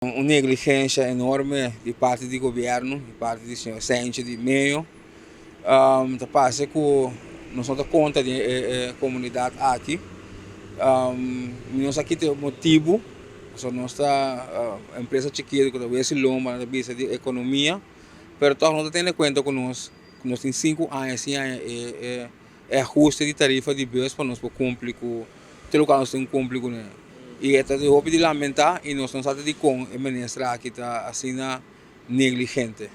Un negligencia enorme di parti di gobierno, di parti di señor Sanchez di Meo. Ta parce cu nos no ta conta di e comunidad aki. Mi no sa ki ta e motibo, pasobra nos ta empresa chikito cu ta wesi lomba, nan ta bisa di economia, pero toch no ta tene cuenta cu nos, cu nos tin 5 aña sin haña e ahuste di tarifa di bus pa nos por cumpli cu tur loke nos tin cumpli cune. Y e ta di hopi di lamenta y nos no sa di con e minister aki ta asina negligente.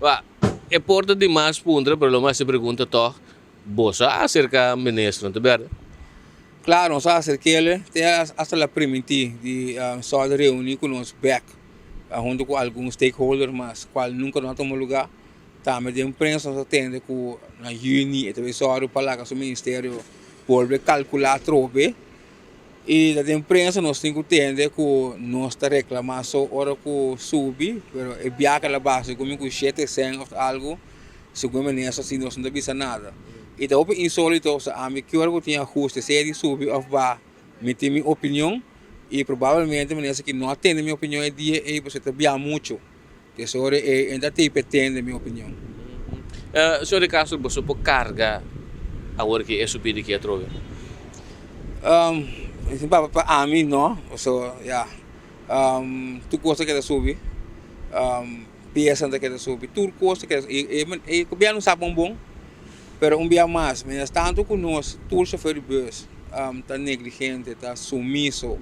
Ba, e por ta demas puntra, pero lo mas e pregunta toch, boso a acerca minister, no ta berde? Claro, nos a acerquele, te hasta el a permiti di so reuni cu nos back, hunto cu algun stakeholder, mas cual nunca no a tuma lugar. Tambe den prensa nos a tende cu na juni e tambe sòru pa laga su ministerio bolbe calcula atrobe. Y den prensa nos tin cu tende cu nos ta reclama so ora cu subi, pero e biaha el a baha como cu 7 cent of algo, segun minister, asina nos no ta bisa nada. Y ta hopi insolito, sa ami cu ora cu tin ahuste, sea di subi of baha, mi tin mi opinion y probablemente minister cu no a tende mi opinion e dia ey, pasobra ta bia mucho. Cu ora e ainda tin tende mi opinion. Señor De Castro, boso por carga awor cu e subida aki atrobe? Pa ami no, so yeah. Tur cos ta keda subi, pieza ta keda subi, tur cos ta keda y gobierno sa bon bon, pero un dia mas, mientras tanto cu nos tur chauffeur di bus ta negligente, ta sumiso,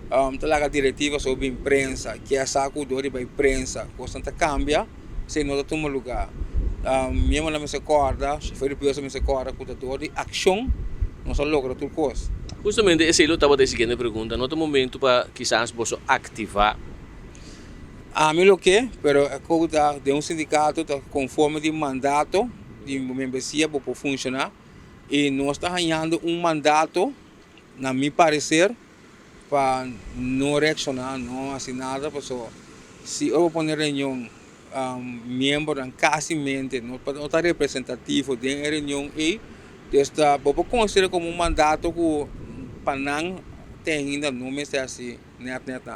ta laga directiva sobre prensa, kier sa cu dor di prensa, cos ta cambia, si no ta tuma lugar. Mi no mester corda, chauffeur di bus mester corda cu ta dor di accion, nos a logra tur cos. Justamente esey tabata e siguiente pregunta. No ta momento pa kisas boso activa? Ami lo ke, pero e cos di un sindicato ta conforme di mandato di membresia pa funciona y nos ta hañando un mandato, na mi parecer, pa no reacciona, no haci nada, pasobra si mi pone reunion, miembro casi no ta representativo den e reunion y esta bo considera como un mandato cu pa nan tin ainda no mester asina net net nada.